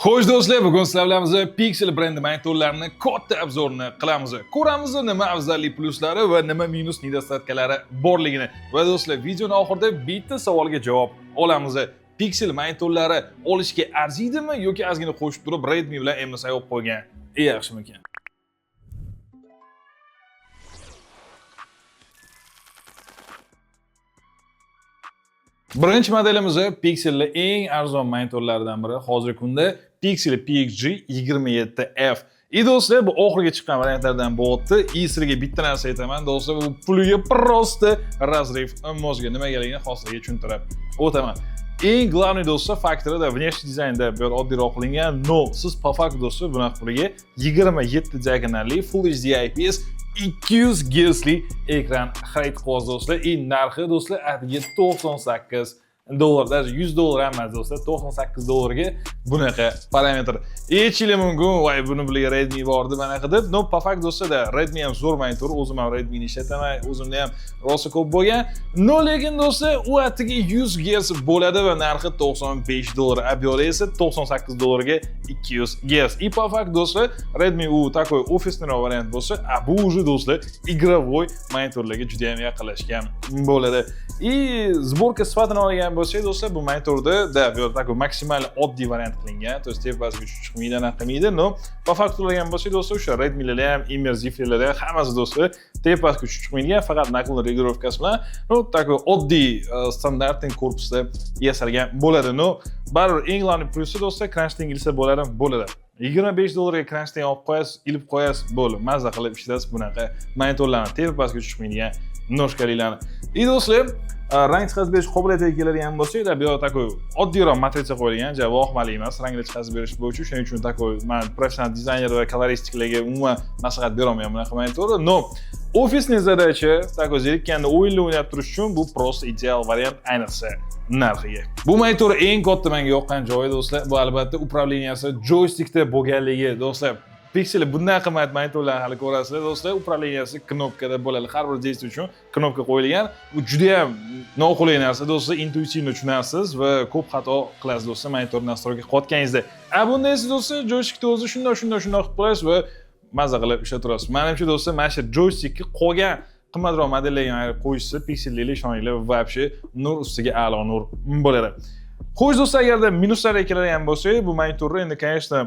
Xo'sh do'stlar, bugun sizlar bilan biz Pixel brendi monitorlarini katta обзор ini qilamiz. Ko'ramiz, nima afzallik, plyuslari va nima minus, недостатка lari borligini. Va do'stlar, videoni oxirida bitta savolga javob olamiz. Pixel monitorlari olishga arziydimi yoki ozgina qo'shib turib Redmi bilan MSI olib qo'ygan yaxshimikan? Birinchi modelimiz Pixel'li eng arzon monitorlardan biri, hozirgi kunda Pixel PXG 27F. И do'stlar, bu oxirgi chiqqan variantlardan bo'lyapti. И sizlarga bitta narsa aytaman, do'stlar, bu puliga просто разрыв мозга. Nimagaligini hozirga tushuntirib o'taman. Eng главный, do'stlar, faktori da внешний dizaynda bu yerda oddiyroq qilingan, но siz по факту, do'stlar, bunaqa puliga 27 diagonalli Full HD IPS 200 Hzli ekran xarid qilyapsiz, do'stlar. И narxi, do'stlar, atigi 98 dollar, даже 100 dollar ham emas, do'stlar, 98 dollarga bunaqa parametr. Aytishinglar mumkin, voy, buni bularga Redmi bor deb, anaqa deb. Но по факту, do'stlar, da Redmi ham zo'r monitor, o'zim ham Redmini ishlataman, o'zimda ham rosa ko'p bo'lgan. Но lekin, do'stlar, u atigi 100 Hz bo'ladi va narxi 95 dollar. A bu yoqda esa 98 dollarga 200 Hz. И по факту, do'stlar, Redmi u такой офисный variant bo'lsa, a bu уже, do'stlar, игровой monitorlarga juda ham yaqinlashgan bo'ladi. И сборка sifatini olgan bo'lsak, do'stlar, bu monitorda da bu yerda такой maksimal oddiy variant qilingan, то есть tepasiga tushib chiqmaydi, anaqa qilmaydi. Но по факту olgan bo'lsak, do'stlar, o'sha Redmilar ham, Immersive'lar ham hammasi, do'stlar, tepasiga tushib chiqmaydigan, faqat наклон регулировка si bilan, ну, такой oddiy стандартный korpusda yasalgan bo'ladi. Но baribir eng главный plyusi, do'stlar, кронштейн ilsa bo'ladimi? Bo'ladi. 25 dollarga кронштейн olib qo'yasiz, ilib qo'yasiz, bo'ldi. Mazza qilib ishlatasiz bunaqa monitorlarni, tepa pastga tushib chiqmaydigan ножка lilarni. И do'stlar, rang chiqazib berish qobiliyatiga keladigan bo'lsak, bu yoqda такой oddiyroq matritsa qo'yilgan, ja vohmali emas ranglar chiqazib berish bo'yicha. Shuning uchun такой man professional dizayner va koloristiklarga umuman maslahat berolmayman bunaqa monitorni. Но офисный задача, такой zerikkanda o'yinlar o'ynab turish uchun bu просто ideal variant, ayniqsa narxiga. Bu monitor eng katta menga yoqqan joyi, do'stlar, bu albatta управления si joystikda bo'lganligi, do'stlar. Pixel bundan qimmat monitorlarni hali ko'rasizlar, do'stlar, управления si knopkada bo'ladi. Har bir действие uchun knopka qo'yilgan. Bu juda ham noqulay narsa, do'stlar, intuitivно tushunasiz va ko'p xato qilasiz, do'stlar, monitorni настройка qilayotganingizda. A bunda esa, do'stlar, joystikni o'zi shundoq, shundoq, shundoq qilib qo'yasiz va maza qilib ishlaturasiz. Manimcha, do'stlar, mana shu joystikni qolgan qimmatroq modellarga ayirib qo'yishsa, pikselliklar, ishoninglar, вообще nur ustiga a'lo nur bo'ladi. Xo'sh, do'stlar, agarda minuslarga keladigan bo'lsak, bu monitorni endi, конечно,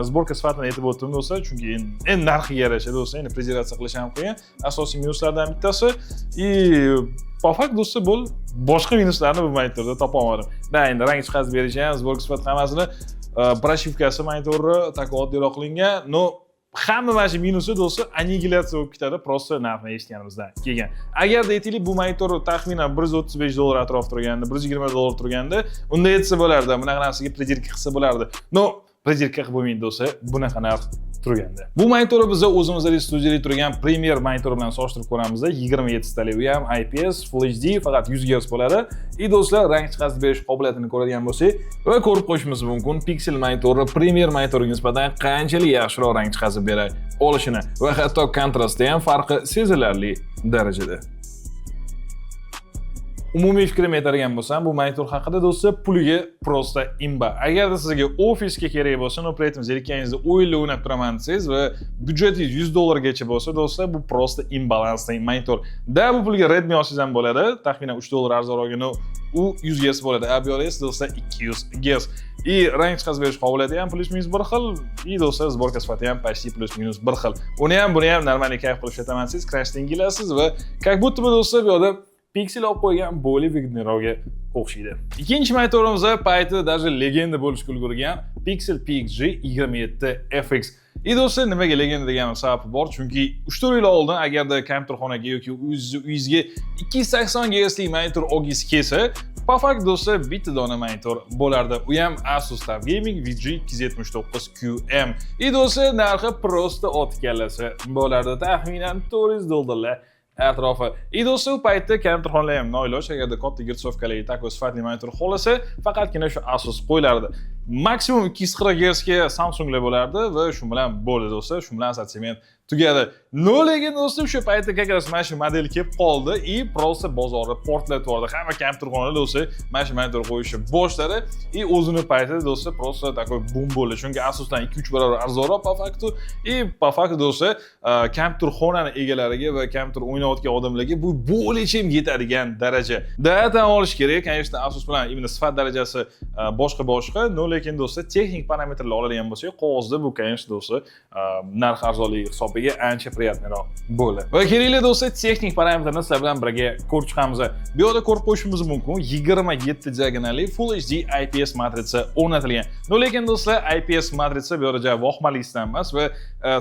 сборка sifatini aytib o'tdim, do'stlar, chunki endi narxiga yarasha, do'stlar, endi придираться qilish ham qiyin. Asosiy minuslardan bittasi. И по факту, do'stlar, bo'ldi. Boshqa minuslarni bu monitorda topa olmadim. Да, endi rang chiqazib berishi ham, сборка sifati hammasini, прошивка si monitorni так oddiyroq qilingan, но hamma mana shu minusi, do'stlar, аннигиляция bo'lib ketadi просто narxni eshitganimizdan keyin. Agarda, aytaylik, bu monitor taxminan 135 dollar atrofida turganda, 120 dollar turganda, unda aytsa bo'lardi, bunaqa narsaga придирка qilsa bo'lardi. Но придирка qilib bo'lmaydi, do'stlar, bunaqa narx turganda. Bu monitorni biz o'zimizda studiyada turgan Premier monitor bilan solishtirib ko'ramiz. 27 talik, u ham IPS Full HD, faqat 100 Hz bo'ladi. И do'stlar, rang chiqazib berish qobiliyatini ko'radigan bo'lsak va ko'rib qo'yishimiz mumkin, Pixel monitori Premier monitoriga nisbatan qanchalik yaxshiroq rang chiqazib bera olishini va hatto kontrastda ham farqi sezilarli darajada. Umumiy fikrimni aytadigan bo'lsam, bu monitor haqida, do'stlar, puliga просто имба. Agarda sizga ofisga kerak bo'lsa, но при этом zerikkaningizda o'yinlar o'ynab turaman desangiz va byudjetingiz 100 dollargacha bo'lsa, do'stlar, bu просто имбалансный monitor. Да, bu pulga Redmi olsangiz ham bo'ladi, taxminan 3 dollar arzonroq, но u 100 Hz bo'ladi. A bu yoqda esa, do'stlar, 200 Hz. И rang chiqazib berish qobiliyati ham плюс-минус bir xil, и do'stlar, сборка sifati ham почти плюс-минус bir xil. Uni ham, buni ham нормальный kayf qilib ishlataman desangiz, кронштейн ilasiz va как будто бы, do'stlar, bu yoqda Pixel olib qo'ygan более выгодный roqga o'xshaydi. Ikkinchi monitorimiz payti даже legenda bo'lishga ulgurgan Pixel PXG 27 FX. И do'stlar, nimaga legenda deganim sababi bor, chunki 3-4 yil oldin agarda kompyuterxonaga yoki o'zingizni uyingizga 280 Hz monitor olgingiz kelsa, по факту, do'stlar, bitta dona monitor bo'lardi. U ham Asus TUF Gaming VG 279 QM. И do'stlar, narxi просто ot kallasi bo'lardi. Taxminan 400 dollarlar atrofi. И do'stlar, u paytda kompyuterxonalar ham noiloj, agarda katta герцовка li такой sifatli monitor xohlasa, faqatgina shu Asus qo'yilardi. Maksimum 240 Hz ga Samsunglar bo'lardi va shu bilan bo'ldi, do'stlar, shu bilan assortiment Tugadi. Но lekin, do'stlar, o'sha paytda как раз mana shu model kelib qoldi и просто bozorni portlatib yubordi. Hamma kompyuterxonalar, do'stlar, mana shu monitor qo'yishni boshladi и o'zini paytida, do'stlar, просто такой бум bo'ldi. Chunki Asusdan 2-3 barobar arzonroq по факту и по факту, do'stlar, kompyuterxonani egalariga va kompyuter o'ynayotgan odamlarga bu более чем yetadigan daraja. Да, tan olish kerak, конечно, Asus bilan именно sifat darajasi boshqa boshqa, но lekin, do'stlar, texnik parametrlar oladigan bo'lsak, qog'ozda bu, конечно, do'stlar, narx arzonligi hisobiga ancha приятный roq bo'ldi. Va kelinglar, do'stlar, texnik parametrni sizlar bilan birga ko'rib chiqamiz. Bu yerda ko'rib qo'yishimiz mumkin, 27 diagonalli Full HD IPS matritsa o'rnatilgan. Но lekin, do'stlar, IPS matritsa bu yerda ja vohmalisidan emas va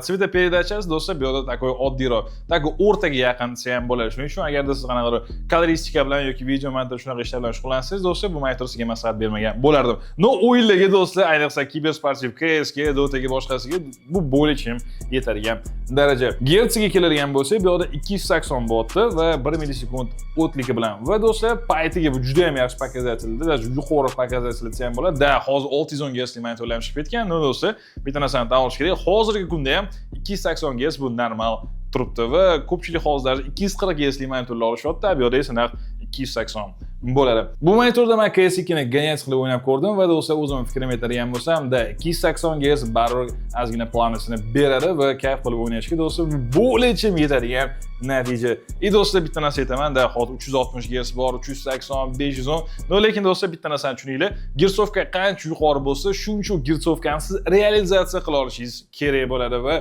цветопередача si, do'stlar, bu yerda такой oddiyroq, такой o'rtaga yaqin desa ham bo'ladi. Shuning uchun agarda siz qanaqadir koloristika bilan yoki video montaj, shunaqa ishlar bilan shug'ullansangiz, do'stlar, bu monitor sizga maslahat bermagan bo'lardim. Но o'yinlarga, do'stlar, ayniqsa киберспортив, CSga, Dotaga, boshqasiga bu более чем yetadigan daraja. Gertsiga keladigan bo'lsak, bu yerda 280 bo'lyapti va 1 millisekund отклик i bilan. Va, do'stlar, paytiga bu juda ham yaxshi показатель, даже yuqori показатель desa ham bo'ladi. Да, hozir 610 Hz monitorlar ham chiqib ketgan, но do'stlar, bitta narsani tan olish kerak. Hozirgi kunda ham 280 Hz bu normal turibdi va ko'pchilik hozir даже 240 Hz monitorlar olishyapti, bu yerda esa narx 280 bo'ladi. Bu monitorda man CS2 ni гонять qilib o'ynab ko'rdim va, do'stlar, o'zim fikrim aytadigan bo'lsam, да, 280 Hz baribir ozgina плавность ini beradi va kayf qilib o'ynashga, do'stlar, более чем yetadigan natija. И, do'stlar, bitta narsa aytaman, да, hozir 360 Hz bor, 380, 510. Но lekin, do'stlar, bitta narsani tushuninglar, герцовка qancha yuqori bo'lsa, shuncha герцовка ni siz realizatsiya qila olishingiz kerak bo'ladi va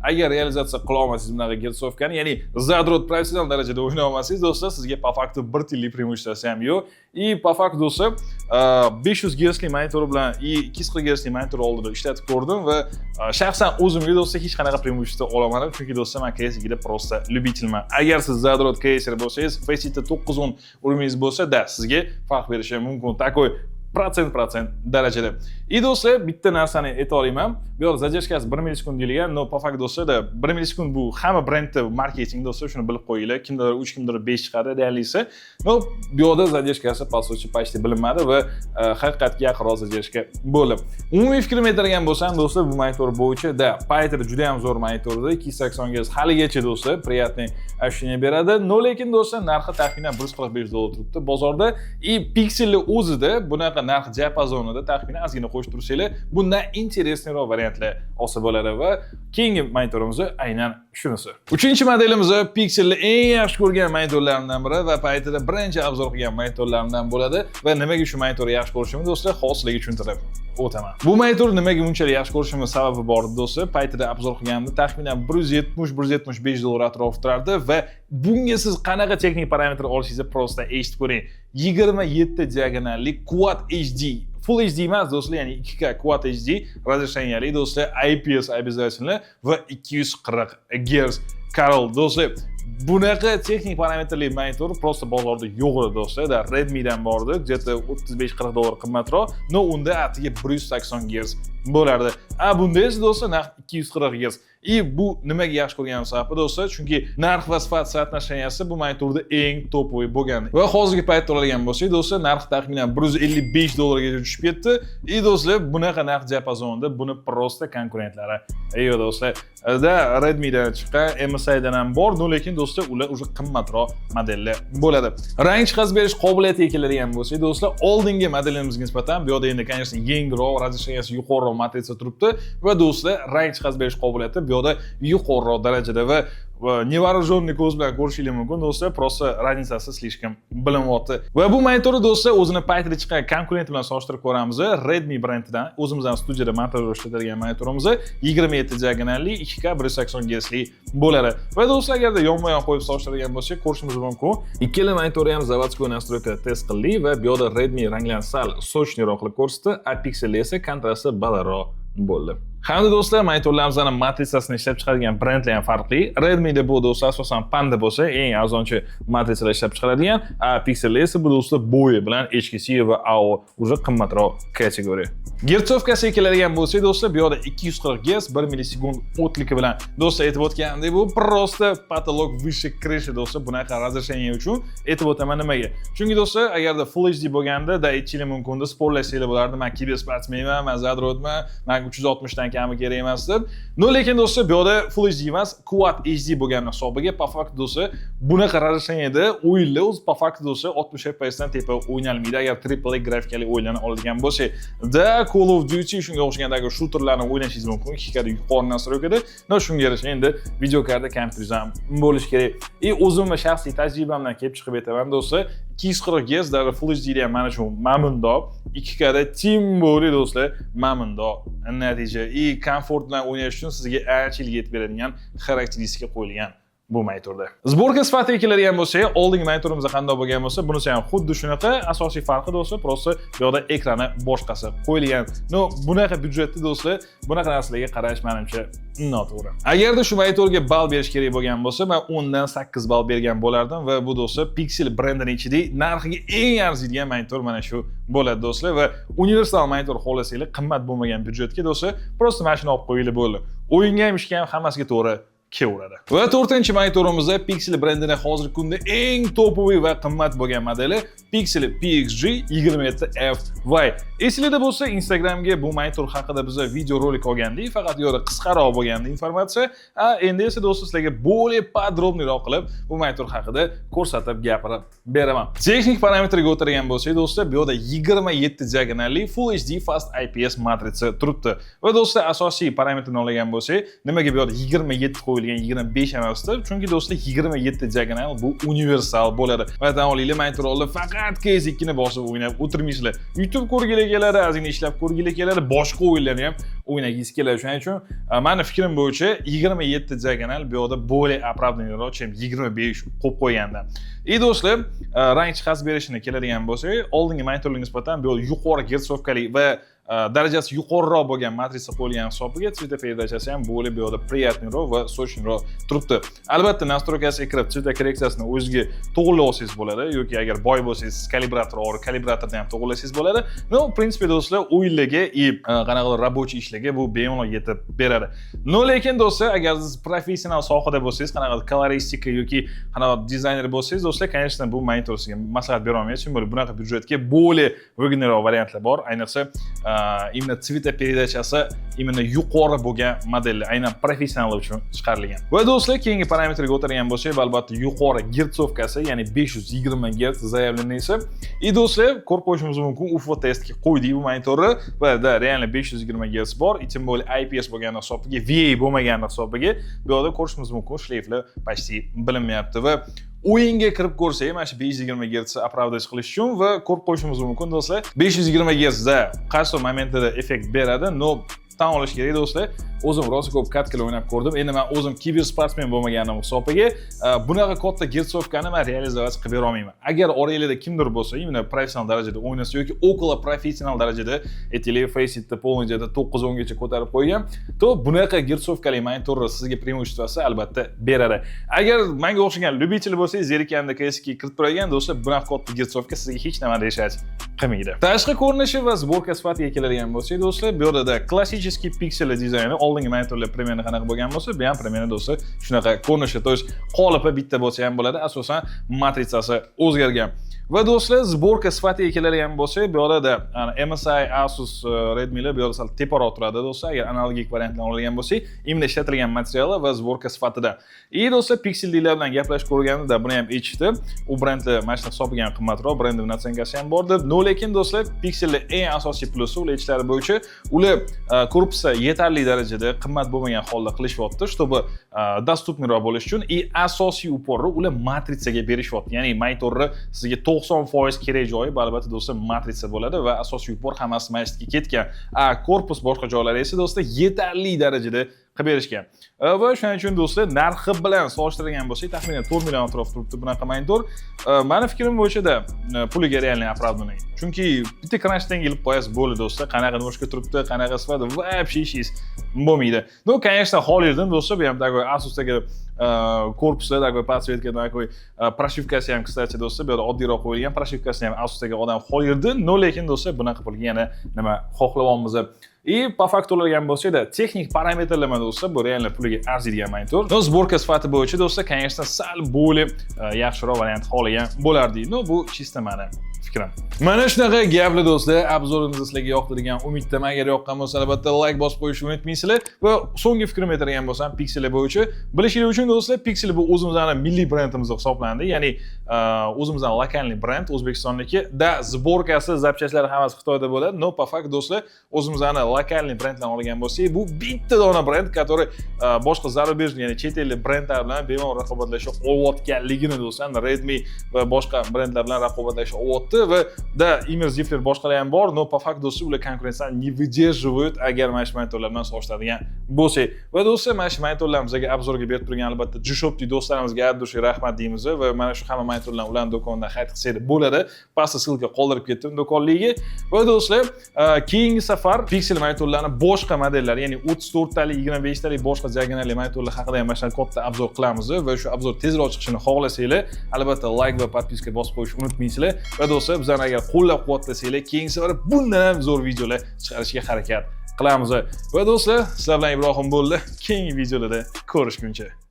agar realizatsiya qila olmasangiz bunaqa герцовка ni, ya'ni задрот, professional darajada o'ynay olmasangiz, do'stlar, sizga по факту bir tiyinlik преимущество si ham yo'q. И по факту, do'stlar, 500 Hzli monitor bilan и 240 Hzli monitor oldida ishlatib ko'rdim va shaxsan o'zimga, do'stlar, hech qanaqa преимущество ololmadim, chunki, do'stlar, man CS2da просто любитель man. Agar siz задрот CSer bo'lsangiz, Faceit 9-10 уровень bo'lsa, да, sizga farq berishi mumkin. Такой protsent protsent darajada. И, do'stlar, bitta narsani ayta olaman. Bu yerda задержка si 1 millisekund deyilgan, но по факту, do'stlar, 1 millisekund bu hamma brendda marketing, do'stlar, shuni bilib qo'yinglar. Kimdir 3, kimdir 5 chiqadi реальный si. Но bu yerda задержка si по сути почти bilinmadi va haqiqatga yaqinroq задержка bo'ldi. Umumiy fikrim aytadigan bo'lsam, do'stlar, bu monitor bo'yicha, да, paytida juda ham zo'r monitor edi. 280 Hz haligacha, do'stlar, приятный ощущение beradi. Но lekin, do'stlar, narxi taxminan 145 dollar turibdi bozorda и Pixelni o'zida bunaqa narx diapazonida taxminan ozgina qo'shib tursanglar, bundan интересный roq variantlar olsa bo'ladi va keyingi monitorimiz aynan shunisi. Uchinchi modelimiz Pixelni eng yaxshi ko'rgan monitorlarimdan biri va paytida birinchi обзор qilgan monitorlarimdan bo'ladi va nimaga shu monitorni yaxshi ko'rishimni, do'stlar, hozir sizlarga tushuntirib o'taman. Bu monitor nimaga bunchalik yaxshi ko'rishimni sababi bor, do'stlar. Paytida обзор qilganimda taxminan 170-175 dollar atrofida turardi va bunga siz qanaqa texnik parametr olishingizni просто eshitib ko'ring. 27 diagonalli Quad HD, Full HD emas, do'stlar, ya'ni 2K Quad HD разрешение li, do'stlar, IPS обязательно va 240 Hz Karol, do'stlar, bunaqa texnik parametrli monitor просто bozorda yo'q edi, do'stlar. Да, Redmi'dan bordi, где-то 35-40 dollar qimmatroq, но unda atiga 180 Hz bo'lardi. А bunda esa, do'stlar, narx 240 Hz. И bu nimaga yaxshi ko'rganim sababi, do'stlar, chunki narx va sifat соотношения si bu monitorda eng топовый bo'lgan. Va hozirgi paytda oladigan bo'lsak, do'stlar, narx taxminan 155 dollargacha tushib ketdi. И, do'stlar, bunaqa narx diapazonida buni просто konkurentlari yo'q, do'stlar. Да, Redmi'dan chiqqan, MSI'dan ham bor, но lekin, do'stlar, ular уже qimmatroq modellar bo'ladi. Rang chiqazib berish qobiliyatiga keladigan bo'lsak, do'stlar, oldingi modelimizga nisbatan bu yerda endi, конечно, yengilroq, разрешение si yuqoriroq matritsa turibdi va, do'stlar, rang chiqazib berish qobiliyati bu yerda yuqoriroq darajada va невооруженный ko'z bilan ko'rishinglar mumkin, do'stlar, просто разница si слишком bilinyapti. Va bu monitorni, do'stlar, o'zini paytida chiqqan konkurent bilan solishtirib ko'ramiz. Redmi brendidan o'zimizdan studiyada montaj ishlatadigan monitorimiz 27 diagonalli 2K 180 Hz li bo'ladi. Va, do'stlar, agarda yonma-yon qo'yib solishtiradigan bo'lsak, ko'rishimiz mumkin. Ikkala monitorni ham заводской настройка da test qildik va bu yerda Redmi ranglarni sal сочный roq qilib ko'rsatdi, а Pixel esa kontrasti balandroq bo'ldi. Hamda, do'stlar, monitorlarimizni matritsasini ishlab chiqaradigan brendlar ham farqli. Redmi'da bu, do'stlar, asosan Panda bo'lsa, eng arzonchi matrisalar ishlab chiqaradigan, а Pixel esa bu, do'stlar, Boya bilan HKC va AO, уже qimmatroq kategoriya. Герцовка siga keladigan bo'lsak, do'stlar, bu yerda 240 Hz 1 millisekund отклик i bilan. Do'stlar, aytib o'tganimdek, bu просто потолок, выше крыши, do'stlar, bunaqa разрешение uchun aytib o'taman nimaga. Chunki, do'stlar, agarda Full HD bo'lganda, да, aytishinglar mumkin, спор lasanglar bo'lardi, man киберспортсмен man, man задрот man, man 360 dan kami kerak emas deb. Но lekin, do'stlar, bu yoqda Full HD emas, Quad HD bo'lgani hisobiga, по факту, do'stlar, bunaqa разрешение da o'yinlar o'zi, по факту, do'stlar, 60 FPS dan tepa o'ynalmaydi, agar AAA grafikali o'yinlarni oladigan bo'lsak. Да, Call of Duty, shunga o'xshagandagi shooterlarni o'ynashingiz mumkin 2K da, yuqori настройка da, но shunga yarasha endi videokarta kompyuteringiz ham bo'lishi kerak. И o'zimni shaxsiy tajribamdan kelib chiqib aytaman, do'stlar, 240 Hz даже Full HD da ham mana shu mamundoq, 2K da тем более, do'stlar, mamundoq natija и komfort bilan o'ynash uchun sizga ancha yetib beradigan xarakteristika qo'yilgan bu monitorda. Сборка sifatiga keladigan bo'lsak, oldingi monitorimizda qanday bo'lgan bo'lsa, bunisi ham xuddi shunaqa. Asosiy farqi, do'stlar, просто bu yoqda ekrani boshqasi qo'yilgan. Но bunaqa byudjetda, do'stlar, bunaqa narsalarga qarash, menimcha, noto'g'ri. Agarda shu monitorga ball berish kerak bo'lgan bo'lsa, men 10 dan 8 ball bergan bo'lardim va bu, do'stlar, Pixel brendini ichida narxiga eng arziydigan monitor mana shu bo'ladi, do'stlar. Va universal monitor xohlasanglar, qimmat bo'lmagan byudjetga, do'stlar, просто mana shuni olib qo'yinglar, bo'ldi. O'yinga ham, ishga ham, hammasiga to'g'ri kelaveradi. Va to'rtinchi monitorimizda Pixel brendini hozirgi kunda eng топовый va qimmat bo'lgan modeli Pixel PXG 27FY. Esinglarda bo'lsa, Instagramga bu monitor haqida biz video rolik olgandik, faqat u yerda qisqaroq bo'lgandi informatsiya. A, endi esa, do'stlar, sizlarga более подробный roq qilib bu monitor haqida ko'rsatib gapirib beraman. Texnik parametrga o'tirgan bo'lsak, do'stlar, bu yerda 27 diagonalli Full HD Fast IPS matritsa turibdi. Va, do'stlar, asosiy parametrni olgan bo'lsak, nimaga bu yerda 27 qo'yilgan, 25 emasdi? Chunki, do'stlar, 27 diagonal bu universal bo'ladi. Va tan olinglar, monitor oldida faqat CS2 ni bosib o'ynab o'tirmaysizlar. YouTube ko'rgili keladi, ozgina ishlab ko'rgili keladi, boshqa o'yinlarni ham o'ynagingiz keladi. Shuning uchun mani fikrim bo'yicha 27 diagonal bu yoqda более оправданный roq, чем 25 qo'yib qo'ygandan. И, do'stlar, rang chiqazib berishini keladigan bo'lsak, oldingi monitorlarga nisbatan bu yoqda yuqori герцовка li va darajasi yuqoriroq bo'lgan matritsa qo'yilgan hisobiga цветопередача si ham более bu yoqda приятный roq va сочный roq turibdi. Albatta, настройка siga kirib, цветокоррекция sini o'ziga to'g'irlab olsangiz bo'ladi yoki agar boy bo'lsangiz, kalibrator or kalibratorni ham to'g'irlasangiz bo'ladi. Но, в принципе, do'stlar, o'yinlarga и qanaqadir рабочий ishlarga bu bemalol yetib beradi. Но lekin, do'stlar, agar siz professional sohada bo'lsangiz, qanaqadir koloristika yoki qanaqadir dizayner bo'lsangiz, do'stlar, конечно, bu monitor sizga maslahat bera olmayman. Chunki bunaqa byudjetga более выгодный roq variantlar bor. Ayniqsa, именно цветопередача si именно yuqori bo'lgan modellar aynan professionallar uchun chiqarilgan. Va, do'stlar, keyingi parametrga o'tirgan bo'lsak, albatta, yuqori герцовка si, ya'ni 520 Гц заявленный si. И, do'stlar, ko'rib qo'yishimiz mumkin, UFO testga qo'ydik bu monitorni va да, реально 520 Гц bor, и тем более IPS bo'lgani hisobiga, VA bo'lmagani hisobiga bu yoqda ko'rishimiz mumkin, шлейф lar почти bilinmayapti. Va o'yinga kirib ko'rsak, mana shu 520 Гц оправдать qilish uchun va ko'rib qo'yishimiz mumkin, do'stlar, 520 Гц da qaysi momentida effekt beradi. Но tan olish kerak, do'stlar, o'zim rosa ko'p катка lar o'ynab ko'rdim. Endi man o'zim kibersportsmen bo'lmaganim hisobiga bunaqa katta герцовка ni man реализовать qilib bera olmayman. Agar oranglarda kimdir bo'lsa, именно professional darajada o'ynasa yoki около professional darajada, aytaylik, Faceit полный joyda 9-10gacha ko'tarib qo'ygan, то bunaqa герцовка li monitorni sizga преимущество si albatta beradi. Agar manga o'xshagan любитель bo'lsangiz, zerikanda CS ga kirib turadigan, do'stlar, bunaqa katta герцовка sizga hech nima решать qilmaydi. Tashqi ko'rinishi va сборка sifatiga keladigan bo'lsak, do'stlar, bu yerda klassический Pixel dizayni, oldingi monitorlar примерно qanaqa bo'lgan bo'lsa, bu ham примерно, do'stlar, shunaqa ko'rinishi, то есть qolipi bitta bo'lsa ham bo'ladi, asosan matritsasi o'zgargan. Va, do'stlar, сборка sifatiga keladigan bo'lsak, bu yerda MSI, Asus, Redmilar bu yerda sal teparoq turadi, do'stlar, agar analogik variantlarni oladigan bo'lsak, именно ishlatilgan materiali va сборка sifatida. И, do'stlar, Pixel bilan gaplashib ko'rganimda buni ham aytishdi, u brendlar mana shunaqa hisobiga ham qimmatroq, brendli наценка si ham bor deb. Но lekin, do'stlar, Pixelni eng asosiy plusi, ular aytishlari bo'yicha, ular korpusi yetarli darajada qimmat bo'lmagan holda qilishyapti, чтобы доступный roq bo'lish uchun, и asosiy упор ni ular matritsaga berishyapti, ya'ni monitorni sizga 90% kerak joyi bu, albatta, do'stlar, matritsa bo'ladi va asosiy упор hammasi mana shu yerga ketgan, a korpus, boshqa joylari esa, do'stlar, yetarli darajada qilib berishgan. Va shuning uchun, do'stlar, narxi bilan solishtirgan bo'lsak, taxminan 4 million atrofida turibdi bunaqa monitor. Mani fikrim bo'yicha-da puliga реально оправданный, chunki bitta кронштейн ilib qo'yasiz, bo'ldi, do'stlar, qanaqa ножка turibdi, qanaqa sifat, вообще ishingiz bo'lmaydi. Ну, конечно, xohlardim, do'stlar, bu ham такой Asusdagi korpuslar, такой подсветка, такой прошивка si ham, кстати, do'stlar, bu yerda oddiyroq qo'yilgan, прошивка sini ham Asusdagi odam xohlardi. Но lekin, do'stlar, bunaqa pulga yana nima xohlayapmiz? И по факту olgan bo'lsak-da, texnik parametrlama, do'stlar, bu реально puliga arziydigan monitor. Но сборка sifati bo'yicha, do'stlar, конечно, sal более yaxshiroq variant xohlagan bo'lardik. Но bu чисто mani fikrim. Fikrim. Mana shunaqa gaplar, do'stlar. Обзор imiz sizlarga yoqdi degan umiddaman. Agar yoqqan bo'lsa, albatta layk bosib qo'yishni unutmaysizlar. Va so'nggi fikrimni aytadigan bo'lsam, Pixel bo'yicha bilishinglar uchun, do'stlar, Pixel bu o'zimizni milliy brendimiz hisoblanadi. Ya'ni o'zimizni локальный brend, O'zbekistonniki. Да, сборка si, запчасть lari hammasi Xitoyda bo'ladi. Но по факту, do'stlar, o'zimizni локальный brendlarni olgan bo'lsak, bu bitta dona brend, который boshqa зарубежный, ya'ni chet ellik brendlar bilan bemalol raqobatlasha olayotganligini, do'stlar, Redmi va boshqa brendlar bilan raqobatlasha olyapti. Va да, Immersivler, boshqalar ham bor, но по факту, do'stlar, ular konkurensiyani не выдерживают, agar mana shu monitorlar bilan solishtiradigan bo'lsak. Va do'stlar, mana shu monitorlarni bizga обзор ga berib turgan, albatta, G-Shop do'stlarimizga от души rahmat deymiz. Va mana shu hamma monitorlarni ularni do'konidan xarid qilsangiz bo'ladi. Pastda ссылка qoldirib ketdim do'konligiga. Va do'stlar, keyingi safar Pixel monitorlarni boshqa modellari, ya'ni 34 talik, 25 talik, boshqa diagonalli monitorlar haqida ham mana shunaqa katta обзор qilamiz. Va shu обзор tezroq chiqishini xohlasanglar, albatta layk va подписка bosib qo'yishni unutmaysizlar. Va do'stlar, bizlarni agar qo'llab-quvvatlasanglar, keyingi safar bundan ham zo'r videolar chiqarishga harakat qilamiz. Va do'stlar, sizlar bilan Ibrohim bo'ldi. Keyingi videolarda ko'rishguncha.